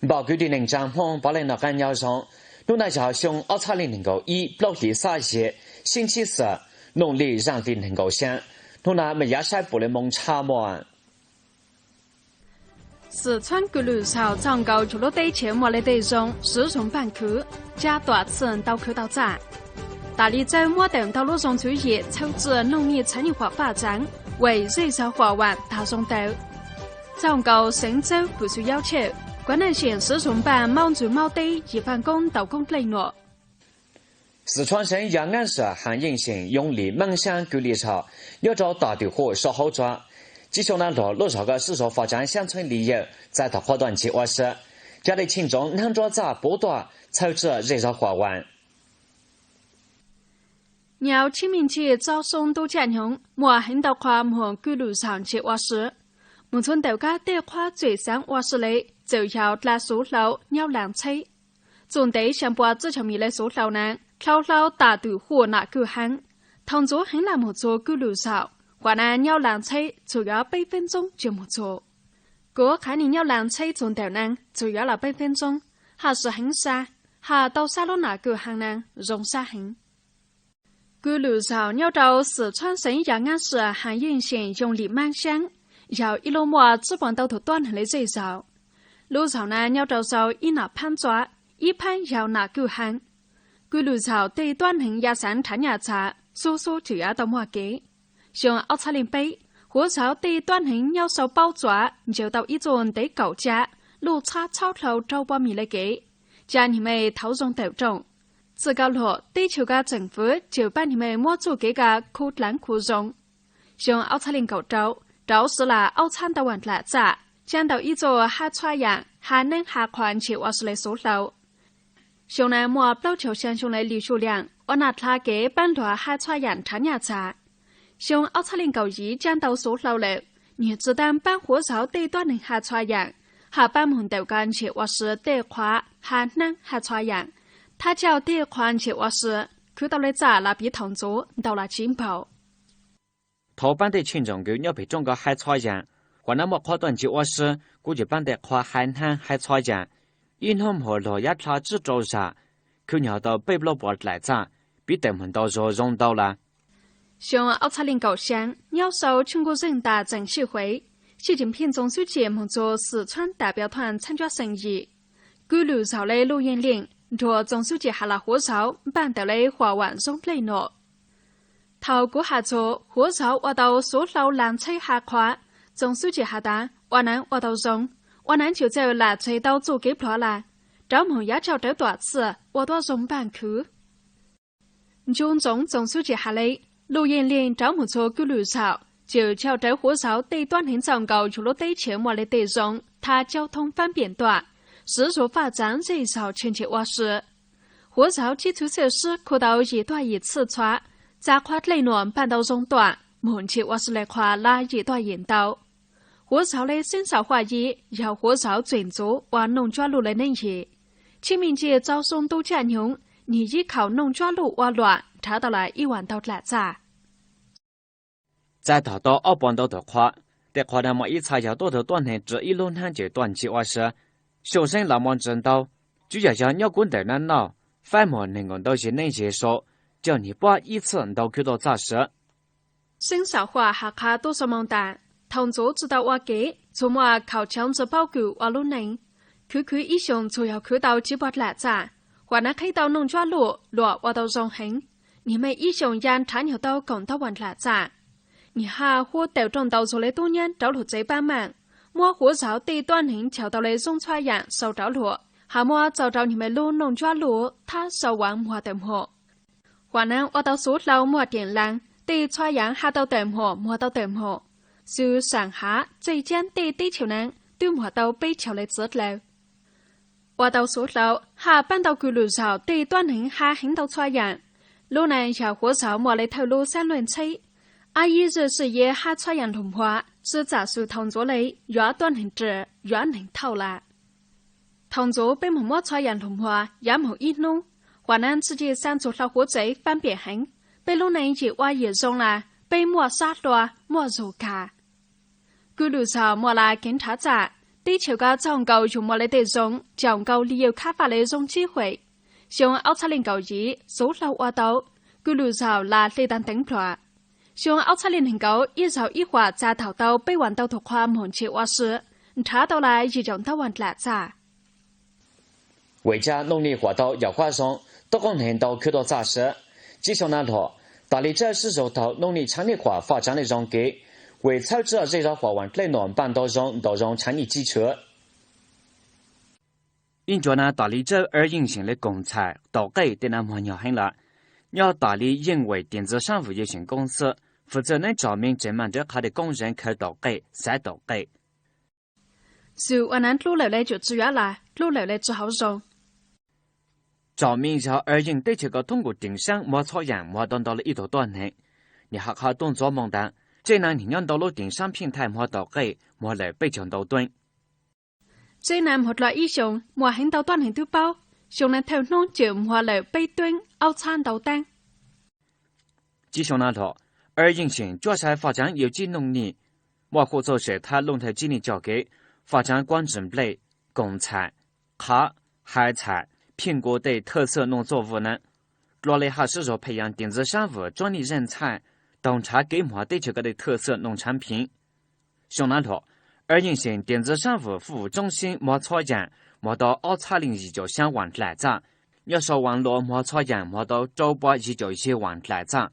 Pom kwv tij neej tsaa Hmoob puav leej noj qaab nyob zoo. Nub nua yog xyoo ob txhab leej neeg nkaum ib, plaub hlis xab yim, sib ntsib xwm, noog li zaaj li neeg nkaum xyaa. Nub nua mej yuav saib puav leej moo tshaj muaj. Xwm Txhuaab kws lwm zaug txaug nkaus yug lub teb chaws muaj le tej zoo, swv zug npaaj khwv, ca tuam txhij ntau khwv tau txaj. Tam li txawb muab tawm ntau lub zoo tswv yim txhawb txhij noog mej txhais nyaj huam faj txaav, vim zej zog huam vam tag zoo tawm. Txaug nkaus xeev txawb pum xu yaub tshej, kuav neej seem swv zug npaaj maub ntsws maub teb yim faaj koob ntaus koob dlej nuam. 四川省雅安市寒阴县永利满乡 kws lwm zaug nyob rau tom twm huv sab hauv tsoab. Tsib xyoo nua lug lub zog kws swv zug faj txaav xyaab txheeb li yawm txais tau qhov tuaj ntsib ua si, ca le cheej tsoom nab nruab txaj puv tuaj txhawb txhij zej zog huam vam. Nyob tsib meej txhiab txob soob ntuj caj nyoog muaj heev ntau qhov moog kws lwm zaug ntsib ua si. Moog txug ntawm kab tej qhov txuam xaav ua si le txawm yog dlaa xuv hlau nyob Laam Txheb. Txuj ntev xyaa pua tsib caug mil le xuv hlau nua dlhau hlau tam twm huv nam kwj haav, thaus ntxuv heev lam moog txug kws lwm zaug. Huam nua nyob Laam Txheb txhum yuav peb feeb ntxoob tsi moog txug. Kuv qhov nwg nyob Laam Txheb txug ntawm nua txhum yuav lug peb feeb ntxoob, haj sw heev sab, haj tau sab lub nam kwj haav nua zoo sab heev. Kws lwm zaug nyob rau 四川省雅安市寒阴县永利满乡, yog ib lub muaj tsib puas ntau tug tuab neeg le zej zog. Lub zaug nua nyob rau sau ib nam phaab txuav, ib phaab yog nam kwj haav. Kws lwm zaug tej tuab neeg ya xaav nrhav nyaj txag, xub xub tsi yuav tau muaj kev. Xyoo ob txhab leej peb, huv zauv tej tuab neeg nyob sau paub txuav ncaws tau ib txuj ntev kaum cab, luj txhab txhab dlhau rau pua mil le kev, ca nwg mej thauv zoo tawm rooj. Txij koj lug teb chaws koj tseem fwv cawm pab nwg mej muab txuj kev koj khu dlaav khu zoo. Xyoo ob txhab leej kaum rau, rau siv lawm aub txhab ntau vaam dlaim txaj, ca ntau ib txuj hab txhua yaam hab neeb hab qhua ntseg ua si le xuv hlau. Xyoo nua muaj plaub caug xyaa xyoo le lwm xyoo liam ua nam dlha kev paab luag hab txhua yaam nrhav nyaj txag. Xyoo ob txhab leej kaum yim ca ntau xuv hlau lawm, nwg tsi taab paab huv zauv tej tuab neeg hab txhua yaam, hab paab moog ntawm koj ntseg ua si tej qhua hab neeb hab txhua yaam, thab coj tej qhua ntseg ua si khwv tau le txaj lawm piv thaus ntxuv ntau lawm tsi npaum. Thaus paab tej cheej tsoom kws nyob peg rooj koj hab txhua yaam, huam nua muaj qhov tuaj ntseg ua si, kuv tsi paab tej qhua hab neeb hab txhua yaam. Ib hnub moog luag yav dlha tsib rau zag, khwv nyog tau peb plaub puas dlaim txaj, piv tawm moog ntau zug zoo ntau lawm. Xyoo ob txhab leej kaum xyaa nyob sau tsheej kuj zeeg tas tseem sij huev, Xi Jinping txoov xub cim moog txug 四川代表团参加盛宴. Kws lwm zaug le Lug Yeej Leej nrug txoov xub cim has lug huv zauv npaaj tawm le huam vam zoo dlej nuam. Thaus kuv has txug huv zauv ua tau xuv hlau Laam Txheb hab qhua, txoov xub cim has tas ua nua ua tau zoo, ua nua tseem txawj lam txais tau txuj kev pluav lawm, rov moog yav tsau rawv tuam txhij ua tuab zoo npaaj khwv. Ncu ntsoov txoov xub cim has le, Lug Yeej Leej rov moog txug kws lwm zaug tseem tsau rawv huv zauv tej tuab neeg txaug nkaus yug lub teb chaws muaj le tej zoo thab cauv thoob faab piam tuaj, swv zug faj txaav zej zog tshwj ntseg ua si. Huv zauv tsib txhua txhij sib khu tau yim tuaj yim txhij txhua, txav qhua dlej nuam npaaj ntau zoo tuaj moog ntseg ua si le qhua lawm yim tuaj yim ntau. Huv zauv le xeeb xaum huaj yib yog huv zauv txuam ntxuv ua noog ncuab luj le neej yim. Tsib meej txhiab txob soob ntuj caj nyoog, nwg yib khaum noog ncuab luj ua luam nrhav tau lawm ib vam ntau dlaim txaj. Txais tau ob puas ntau tug qhua, tej qhua nua muaj ib txha yog tuab tug tuab neeg ris ib lub hnab ncaws tuaj ntseg ua si. Xyoo zeeb los muaj ntsis ntau, tsuav yog yog nyob kuv ntawm nua noj, faib muag neeg nkaum ntau zig neeb zig sau, coj nwg puab ib txhij ntau khwv tau txaj siv. Xeeb xaum huaj has qha tuab xov moo tas, thaus ntxuv tsi tau ua kev txug muaj khaum cawv ntsis paub kws ua lub neej. Khwv khwv ib xyoos txug yog khwv tau tsib puas dlaim txaj, huam nua qheb tau noog ncuab luj luam ua tau zoo heev. Nwg mej ib xyoos ya nrhav nyuag tau kaum ntau vam dlaim txaj. Nwg haj huab tawm rooj ntau txug le tub nyab rauv lug tsev paab maaj, muab huv zauv tej tuab neeg cau tau le zoo txhua yaam sau rauv lug, hab muab txaus rau nwg mej lub noog ncuab luj thab sau vaam muag tawm muag. Huam nua ua tau xuv hlau muag diam laa, tej txhua yaam hab tau tawm muag muag tau tawm muag. Xws Saam Hav, Txeej Caab tej teb chaws nua twb muag tau peb caug le txwv dlawg. Ua tau xuv hlau hab paab ntau kws lwm zaug tej tuab neeg hab heev ntau txhua yaam. Lub nua yog huv zauv muaj le thawj lub xaab luj txheb, ab yib zij zij yeb hab txhua yaam lug muag, tsi txam xws thaus ntxuv le yuav tuab neeg ris yuav neeg thauj lawm. Thaus ntxuv peb moog muab txhua yaam lug muag yav moog ib nub, huam nua txhij ci xaa txug hlau huv txev faab piam heev. Peb lub neej yim ua yim zoo lawm, peb muaj sab hlua muaj zug kag. Kws lwm zaug muaj lawm kev nrhav txaj, Teb chaws koj txaug nkaus yus muaj lawv tej zoo, caum nkaus li yus khab faj lawv zoo tsib huem. Xyoo ob txhiab leej kaum yim, xub hlau ua tau, kws lwm zaum las hle tag teev plhuav. Xyoo ob txhiab leej nees nkaum, ib zaug ib huam txav thaum tau peb vas ntau tus qhua moog ntshe ua si, nrhav tau las yim caum ntau vas dlaim txaj. Vim li cas Nooj Nim huam tau yam huab zoo, tub qoob neeg ntau khwv tau txaj siv? Tsi xyoo na lug, Tam Li Tsawb sib zug taug Nooj Nim tshaav nim huam faj tsaav le zoo kev, vim txhawb tsi zej zog huam vas dlaim nuam npaj ntau zoo ntau zoo tshaav nim tsib tshua. Ib ncuav na Tam Li Tsawb wb yeej seem le koom txhais taus qej tej nab muag nyog heev lawm. Nyob Tam Li yeej vim tias ntxiv saab vwm yej seem koob xwb, fwm txwj neeb tsom me tseem mag nrhiav qhov tej koob zeev khawv taus qej, xaiv taus qej. Xwm ua nab dlub lawm le tsuas tsi yuav lawm, dlub lawm le tsi hauv zoo. Tsom me zog wb yeej teb chaws kws thoob nkaus teem saab muag txhua yaam muag tau ntau le ib tug tuab neeg. Nim hab qhov tuab ntxuav moo ntawd, tsev neeg nim nyob ntau lub teem saab Phij Thai muag taus qej muag lawm peb caug ntau tueb. Tsev neeg muag dlua ib xyoo muaj heev ntau tuab neeg tub paub, xyoo na thawj hnub cwm muag lawm peb tueb aub txhab ntau taab. Tsi xyoo na lug, wb yeej seem cuab sai faj tsaav yawm txwv Nooj Nim, muaj huam txuj sam thab lub nthawv tsib nim coj kev, faj tsaav kuab ntsis nplej, koom txhais, qhav, hais txhais, phiaj nkuas tej thawj xwm noog txuj vwm na. Dlua le hab sib zug pheej yaam tias ntxiv saab vwm tsuab nim zeej txhaj, taug nrhav kev muag teb chaws kws tej thawj xwm noog tshaav phiv. Xyoo na lug, wb yeej seem tias ntxiv saab vwm fuj tsoob sib muag txhua yaam muag tau ob txhab leej yim caum xyaa vas dlaim txaj, nyob sau vas luas muag txhua yaam muag tau rau pua yim caum yig vas dlaim txaj.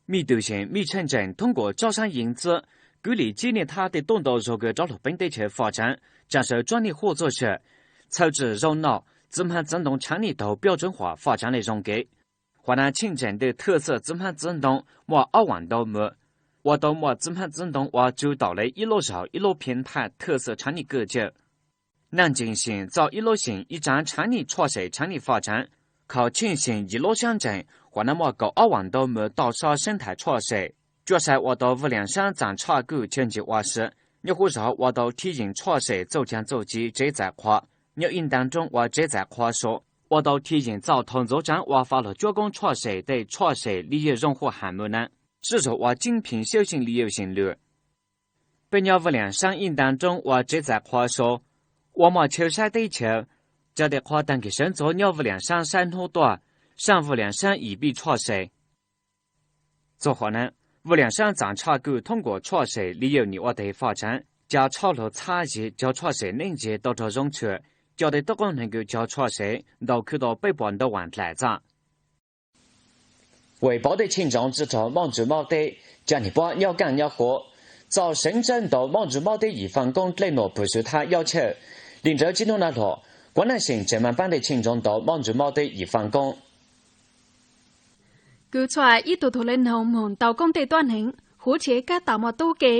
Mej tug seem mej tshaj ntseem thoob nkaus tsob saab yeej txwb, kwv lim tsib nim thab tej tuab ntau zug kws rov lug peev teb chaws faj tsaav, tsaa sawv tsuab nim huam txuj sam, txhawb tsi zaub noj, txiv hmab txiv ntoo tshaav nim taug piav tsoov huam faj tsaav le zoo kev. Huam nab tshaj ntseem tej thawj xwm txiv hmab txiv ntoo muaj ob vas ntau mws, ua tau muaj txiv hmab txiv ntoo ua tsw taus le ib lub zaug ib lub phiab phaj thawj xwm tshaav nim kawm cawm. Naj ntseem seem txoj ib lub seem ib tsaav tshaav nim tshua sem tshaav nim faj tsaav, khaus tshaj seem yim lub saab ntseem huam nab muaj kaum ob vas ntau mws toj sab seeb thais tshua sem, cuab sai ua tau Vwj Liam Saab txaam tshaj kwj chaw ntsis ua si, nyob huv zog ua tau thib yeem tshua sem txuj caag txuj ci tsev txais qhua, nyob ib ntaag roob ua tsev txais qhua sau, ua tau thib yeem txoj thaus ntxuv tsaav ua fav lug cuab koob tshua sem tej tshua sem li yawg zoo huam has mws na, sib zug ua tseeb phiv siab seem li yawg seem lwm. Peb nyob Vwj Liam Saab ib ntaag roob ua tsev txais qhua sau, ua muaj chaw saib teb chaws, tsa tej qhua taag kig sawv ntxuv nyob Vwj Liam Saab saib hnub tuaj, saab Vwj Liam Saab ib pij tshua sem. Txug huam nab, Vwj Liam Saab txaam tshaj kwj thoob nkaus tshua sem li yawg nim ua teg faj tsaav, ca tshaj lug txhab zig cog tshua sem neeb zig tau rua zoo tshwm, coj tej tuab koob neeg kws cog tshua sem ntau khwv tau peb puas ntau vas dlaim txaj. Vim pov tej txheej ntsoov tsi raug mob ntsws mob teb, ca nim puab nyob kaaj nyob huv, txaus seev tsawb ntau mob ntsws mob teb yim faaj koob dlej nuam pwg swv thab yob chawj. Li ntawd tsi hnub nag lug, kuv naj seem tseem maam paab tej txheej ntsoov ntau mob ntsws mob teb yim faaj koob. Kws txhua ib tug tug le noog moog ntau koob tej tuab neeg, huv tsev kab tas muaj tub ke,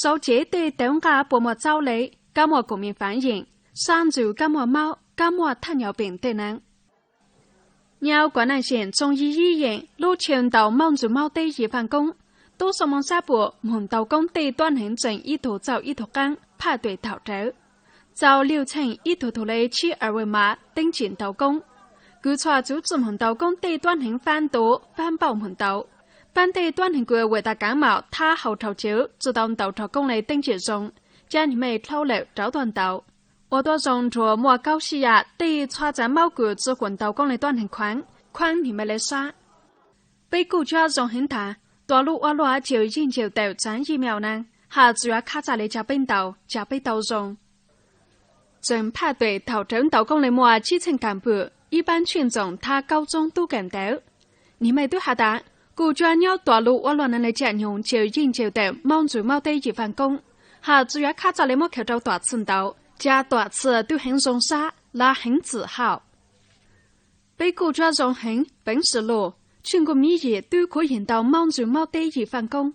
sau tsev tej tawv nqaj puas muaj txaub le, kab muaj kuv me faav yeem, sab ntsws kab muaj maub, kab muaj thaj nyom peem tej nab. Nyob kuv naj seem tshooj yij yib yeem lub chaw ntau mob ntsws mob teb yim faaj koob, tub xoo moo sab puam moog ntau koob tej tuab neeg tseem ib tug txauj ib tug qaab phaj tuam thaum rawv. Txaus liug txheej ib tug tug le tshib awv vwj mas teeb tsim ntau koob. Kws txhua txuv tsi moog ntau koob tej tuab neeg faab ntua faab npauj moog ntau. Paab tej tuab neeg kws vwm tas kaav maum thab hau rhau cawv tsi tau ntau rog koob le teeb tsim zoo, ca nim mej dlhau lawm rauv tuaj ntau. Ua tuab zoo nrua muaj kaub sib yam tej txhua txav maub kws tsi huam ntau koob le tuab neeg khuaav, khuaav nim mej le sab. Peb kuj cuab zoo heev ntag, tua lub ua luaj caws yeej caws tawm tsaav yij mej au na, has tsi yuav khab txaj le ca peb ntau, ca peb tau zoo. Tseem phaj tuam thaum rawv ntau koob le muaj tsib txheej kaam pwm, ib paab txheej ntsoom thab kaub tsoob tub kaam ntawv. Nim mej tub has tas, kuj cuab nyob tua lub ua luaj na le ca nyoog caws yeej caws tawm maub ntsws maub teb yim faaj koob, has tsi yuav khab txaj le muab khaws rau tuam txhij ntau, ca tuam txhij twb heev zoo sab, lav heev txim hauj. Peb kuj cuab zoo heev, peev sim luj, tsheej kuj miv yim twb khuv yig ntau maub ntsws maub teb yim faaj koob.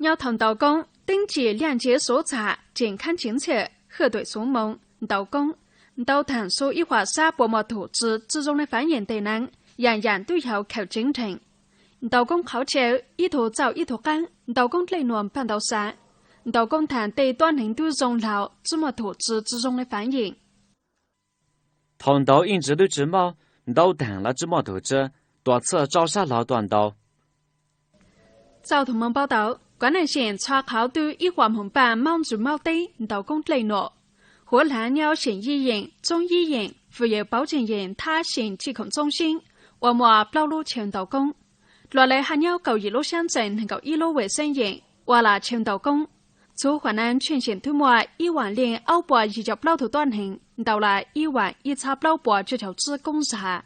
Nyob thaum ntau koob, teeb tsim liaj ntshiab suav txham tseem khaab tseem ntxhiam, hwj tuam xuv moo, ntau koob, ntau thaam suav ib huam sab puas muaj tug tsi tsi zoo le faav yeem tej nab, yaam yaam tub yau khaws tseev nrheem. Ntau koob qhauv caw, ib tug txauj ib tug qaab, ntau koob dlej nuam npaj ntau sab, ntau koob thaam tej tuab neeg tub zoo laug tsi muaj tug tsi tsi zoo le faav yeem. Thaum ntau ib ntsis twb tsi maub, ntau thaam los tsi muaj tug tsi, tuam txhij rau sab laug tuaj ntau. Txauj tug moo paub tau, Cov neeg Xyeem txhua qhov twb ib huam moog npaaj Moob Ntsws Maub Teb ntau koob dlej nuam. Huav Hlaav nyob Xyeem Yij Yeem, Txoob Yij Yeem, Fwm Yawm Pauv Tseem Yeem, Thab Xyeem Tshij Khoom Txoob Xeeb ua muaj plaub lub chaw ntau koob. Luas Lev hab nyob kaum yim lub sab ntxeem neeg nkaum ib lub Wes Xeeb Yeem ua lam chaw ntau koob. Txhuv Huam Naav Tsheej Xyeem twb muaj ib huam leej ob puas yim caum plaub tug tuab neeg ntau lam ib huam ib txhab plaub puas cuaj caum tsib koob zag.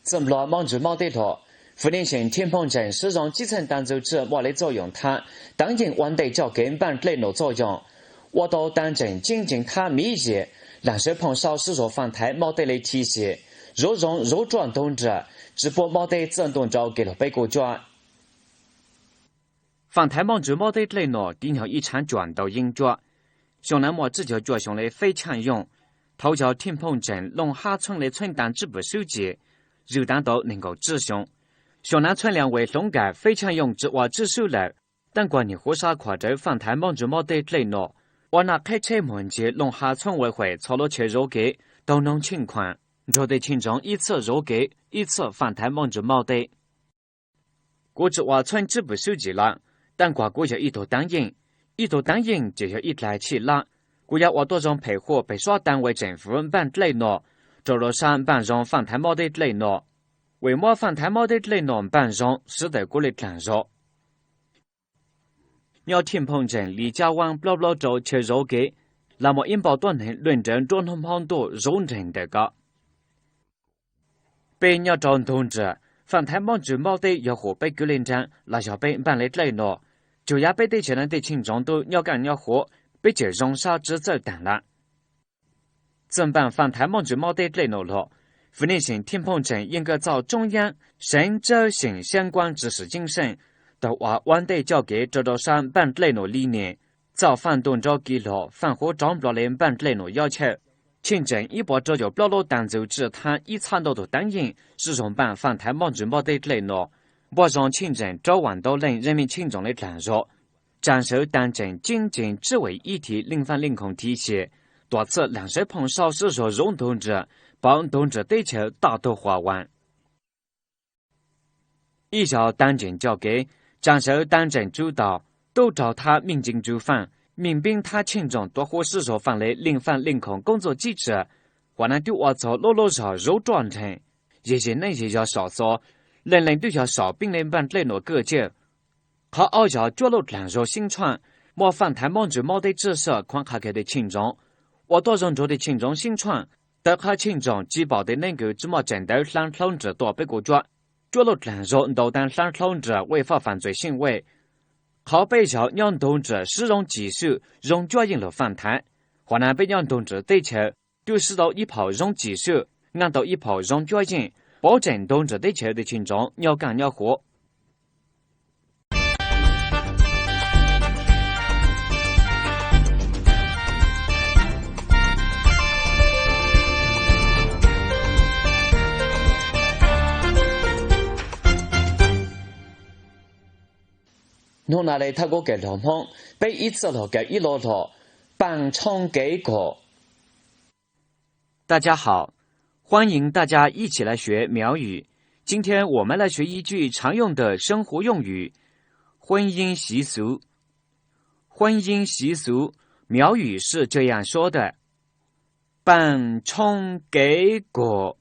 Txwj Nplog Moob Ntsws Maub Teb Hluas, Fwm Leej Xyeem Thij Phooj Tseem sib zoo tsib txheej taag ntxug tsi muaj le txuj yoos thab tav yeej ua ntej coj kev npaaj dlej nuam txuj yoos, ua tau taag tseem ceeb ceev thab miv yim, laam sawv phooj sau sib zoo faaj thaiv maub teb le thib xis, zuv zoo zuv ruaj ntug nrag, tsi puab maub teb txwj ntuj nrau kev lug peb kuj cuab. Faaj thaiv Moob Ntsws Maub Teb dlej nuam tiv nyog ib tshaav cuam ntau yeeb cuab. Xyoo naav muaj tsib caug cuaj xyoo le feb tshaaj yooj. Thaud yog Thij Phooj Tseem Looj Hab txheeb le txheeb taag tswj pwm swb ci, zwm taag tau neeg nkaum tsib xyoo. Xyoo naav txheeb le ua hloov nkaim feb tshaaj yooj tsi ua tswj swb lawm. Taab kuas nwg huv sab khuam rawv faaj thaiv Moob Ntsws Maub Teb dlej nuam, ua naj qheb tsheb muag nce Looj Hab txheeb ua huam txhua lub chaw zov kev, taug noog tsheej khuam, nrug tej tsheej ntsoov ib txhij zov kev ib txhij faaj thaiv Moob Ntsws Maub Teb. Kuv tsi ua txheeb tswj pwm swb ci lawm, taab kuas kuv yog ib tug taab yeej. Ib tug taab yeej ces yog ib dlaim tshij lab. Kuv yuav ua tuab zoo phem huam pem suab taag ua tseem fwv npaaj dlej nuam, rua rua sab npaaj zoo faaj thaiv maub teb dlej nuam. Vim muab faaj thaiv maub teb dlej nuam npaaj zoo siv tawm kuv le dlaag zog. Nyob Thij Phooj Tseem li caj vaab plaub plaub rau chaw zov kev, lam muaj ib npau tuab neeg luj nrawv nruab nub hmoob ntuj zov nreeg ntawm ko. Peb nyob rau ntug nrag, faaj thaiv Moob Ntsws Maub Teb yog huam peb kwv le nraag los yog peb npaaj le dlej nuam. Tsuas yog peb teb chaws nuav tej tsheej ntsoov tub nyob kaaj nyob huv, peb tseem zoo sab tswv txawj taag lawm. Txij npaaj faaj thaiv Moob Ntsws Maub Teb dlej nuam lug, Fwm Leej Xyeem Thij Phooj Tseem yeej kawm txauj tsoob yaab seev tsawb xyeem xyaab kuaab tswv swm ceeb seej, tau ua ua ntej coj kev rua rau sab npaaj dlej nuam li nim, txauj faaj ntuj nrau kev lug faaj huv rov nplog le npaaj dlej nuam yob chawj. Tsheej tseem ib puas rau caum plaub lub taag ntxug tsi thab ib txhab ntau tug taab yeej sib zug npaaj faaj thaiv Moob Ntsws Maub Teb dlej nuam, npuaj zoo tsheej tseem rau vam ntau leej zeej meej tsheej ntsoov le dlaag zog. Tsaam sawv taag tseem ceeb ceev tswj vim ib thim leej faaj leej khoom thim xyem, tuam txwj laam sawv phooj sau sib zug zov ntug nrag, pauv ntug nrag teb chaws taj tug huam vaam. Ib zaug taag tseem coj kev, tsaam sawv taag tseem tswv tau, tub rau thab meej ceev tswv faaj, meej npeeb thab tsheej ntsoov tuav huv sib zug faaj le leej faaj leej khoom koob txuj cib tsa, huam naav twb ua txug lub lub zog zov ruaj nreeg. Yeg yeg neej yeg yog saum xov, leej leej twb yog saum peeb le npaaj dlej nuam kawj cawj. Qhov aub yog cuab luj dlaag zog xeeb tshuaj, muaj faaj thaiv Moob Ntsws Maub Teb tswj saj khuam qha kag tej tsheej ntsoov, ua tuab zoo nrug tej tsheej ntsoov xeeb tshuaj, tawv qhab tsheej ntsoov tsi paum tej neeb kws tsi muaj tseem ntawv hlab dlhau nrag tuaj peb kuj cuab. Cuab luj dlaag zog ntau taag hlab dlhau nrag vej faj faam txuas xyeej vej. Qhov peb zaug nyob ntug nrag sib zoo cim swm zoo cuab yeej lug faaj thaiv. Huam naav peb nyob ntug nrag teb chaws, twb sib tau ib phaum zoo cim swm, nqaa tau ib phaum zoo cuab yeej, pauv tseem ntug nrag teb chaws tej tsheej ntsoov nyob kaaj nyob huv. Nub nua le thawj kub kev lug Moob, peb ib txwj lug kawm ib lo lug, paj tshoob kev kuam. 大家好，欢迎大家一起来学苗语。今天我们来学一句常用的生活用语——婚姻习俗。婚姻习俗，苗语是这样说的： Paj tshoob kev kuam.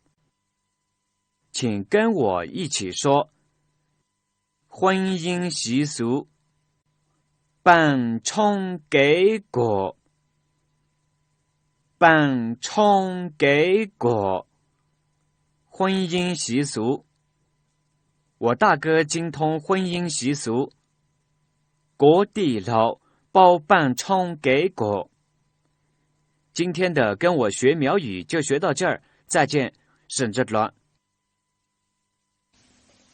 请跟我一起说： 婚姻习俗。 Paj tshoob kev kuam. Paj tshoob kev kuam. 婚姻习俗。 我大哥精通婚姻习俗。 Kuv tij laug paub paj tshoob kev kuam. 今天的跟我学苗语就学到这儿，再见，沈志龙。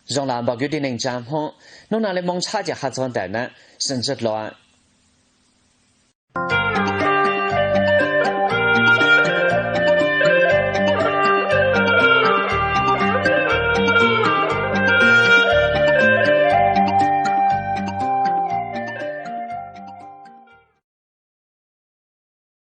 Zoo lam npawg kwv tij neej tsaa Moob, nub nua le moog tshab ca has txug ntawm na, sib ntsib dlua.